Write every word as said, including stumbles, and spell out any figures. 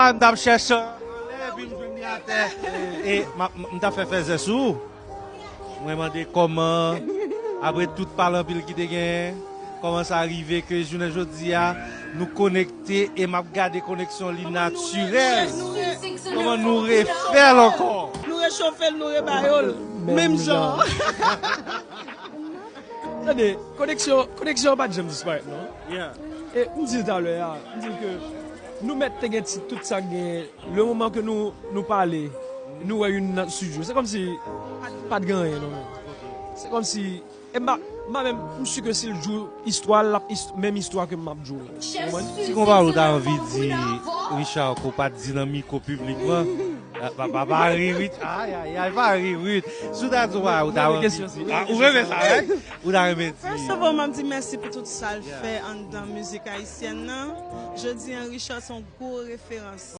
M t ap chèche anlè, epi m jwenn li atè. E m ap- m t ap fè fèzè sou ou. Mwen mande kòman, apre tout pale anpil ki te genyen, kòman sa rive ke jounen jodi a, nou konekte e m ap gade koneksyon li natirèl. Kòman nou refè l ankò? Nou rechofe l, nou rebayo l. Menm jan. Tande, koneksyon, koneksyon an pa t janm disparèt, non. Yeah. E m di l talè a, m di l ke nou mèt te gen ti- tout sa k genyen. Le moman ke nou, nou pale, nou wè youn nan studio. Se kòmsi pa t gen anyen, non, men. Se kòmsi, e m pa, m pa menm, m si ke si l jou istwa, l ap ist- menm istwa ke m ap jou la. Ou konprann? Si konpa ou ta anvi di Richard ke w pa t di nan mikwo piblikman, pa, pa, pa ri, wi. Ay, ay, ay, pa ri, wi. Si w ta di w pa, ou ta anvi di. Ah, ou renmen sa, right? Ou ta renmen di. First of all, m ap di mèsi pou tout sa l fè anndan mizik ayisyèn nan. Jodi an, Richard se yon gwo referans.